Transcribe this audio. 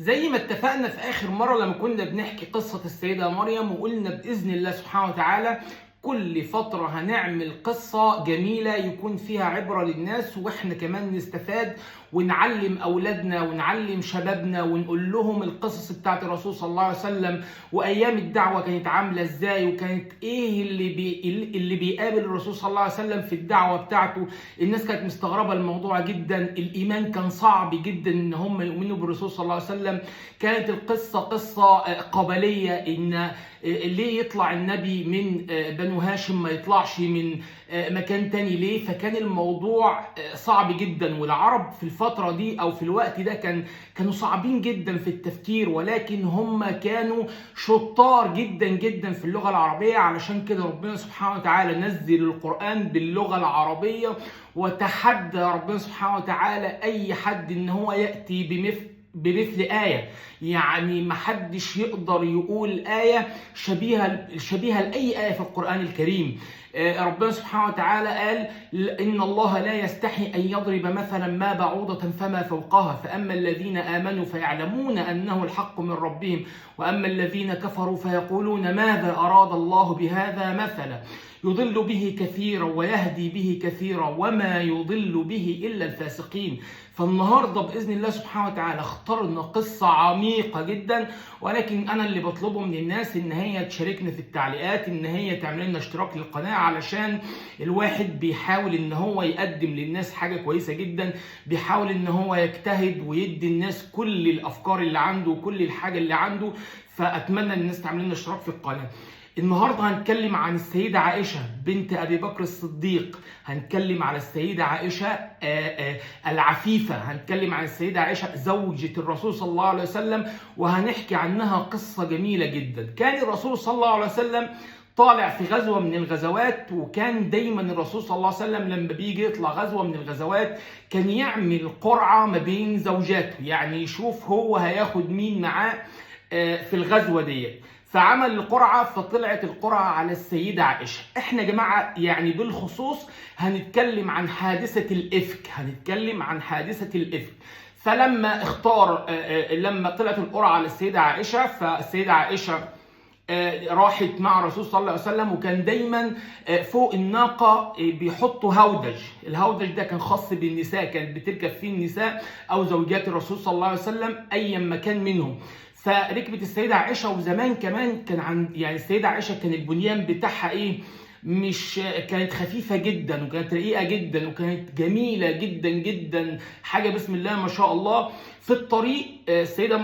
زي ما اتفقنا في آخر مرة لما كنا بنحكي قصة السيدة مريم، وقلنا بإذن الله سبحانه وتعالى كل فترة هنعمل قصة جميلة يكون فيها عبرة للناس، واحنا كمان نستفاد ونعلم أولادنا ونعلم شبابنا ونقول لهم القصص بتاعت الرسول صلى الله عليه وسلم وأيام الدعوة كانت عاملة ازاي، وكانت ايه اللي بيقابل الرسول صلى الله عليه وسلم في الدعوة بتاعته. الناس كانت مستغربة الموضوع جدا، الإيمان كان صعب جدا إن هم يؤمنوا بالرسول صلى الله عليه وسلم. كانت القصة قصة قبلية، إن ليه يطلع النبي من بنو هاشم ما يطلعش من مكان تاني ليه؟ فكان الموضوع صعب جدا، والعرب في الفترة دي أو في الوقت ده كانوا صعبين جدا في التفكير، ولكن هم كانوا شطار جدا جدا في اللغة العربية. علشان كده ربنا سبحانه وتعالى نزل القرآن باللغة العربية، وتحدى ربنا سبحانه وتعالى أي حد إن هو يأتي بمثل آية. يعني محدش يقدر يقول آية شبيهة لأي آية في القرآن الكريم. ربنا سبحانه وتعالى قال إن الله لا يستحي أن يضرب مثلا ما بعوضة فما فوقها، فأما الذين آمنوا فيعلمون أنه الحق من ربهم، وأما الذين كفروا فيقولون ماذا أراد الله بهذا مثلا يضل به كثيرا ويهدي به كثيرا وما يضل به إلا الفاسقين. فالنهاردة بإذن الله سبحانه وتعالى اخترنا قصة عميقة جدا، ولكن أنا اللي بطلبه من الناس إن هي تشاركنا في التعليقات، إن هي تعمل لنا اشتراك للقناة، علشان الواحد بيحاول إن هو يقدم للناس حاجة كويسة جدا، بيحاول إن هو يجتهد ويدي الناس كل الأفكار اللي عنده وكل الحاجة اللي عنده. فأتمنى الناس تعمل لنا اشتراك في القناة. النهارده هنتكلم عن السيدة عائشة بنت أبي بكر الصديق، هنتكلم على السيدة عائشة العفيفة، هنتكلم عن السيدة عائشة زوجة الرسول صلى الله عليه وسلم، وهنحكي عنها قصة جميلة جدا. كان الرسول صلى الله عليه وسلم طالع في غزوة من الغزوات، وكان دايما الرسول صلى الله عليه وسلم لما بيجي يطلع غزوة من الغزوات كان يعمل قرعة ما بين زوجاته، يعني يشوف هو هياخد مين معاه في الغزوة دي. فعمل القرعة، فطلعت القرعة على السيدة عائشة. احنا يا جماعة يعني بالخصوص هنتكلم عن حادثة الإفك، هنتكلم عن حادثة الإفك. فلما اختار، لما طلعت القرعة على السيدة عائشة، فالسيدة عائشة راحت مع الرسول صلى الله عليه وسلم، وكان دايما فوق الناقة بيحطوا هودج. الهودج ده كان خاص بالنساء، كانت بتركب فيه النساء أو زوجات الرسول صلى الله عليه وسلم أيا ما كان منهم. فركبت السيدة عائشة، وزمان كمان كان عند يعني السيدة عائشة كان البنيان بتاعها ايه، مش كانت خفيفة جدا وكانت رقيقة جدا وكانت جميلة جدا جدا، حاجة بسم الله ما شاء الله. في الطريق السيدة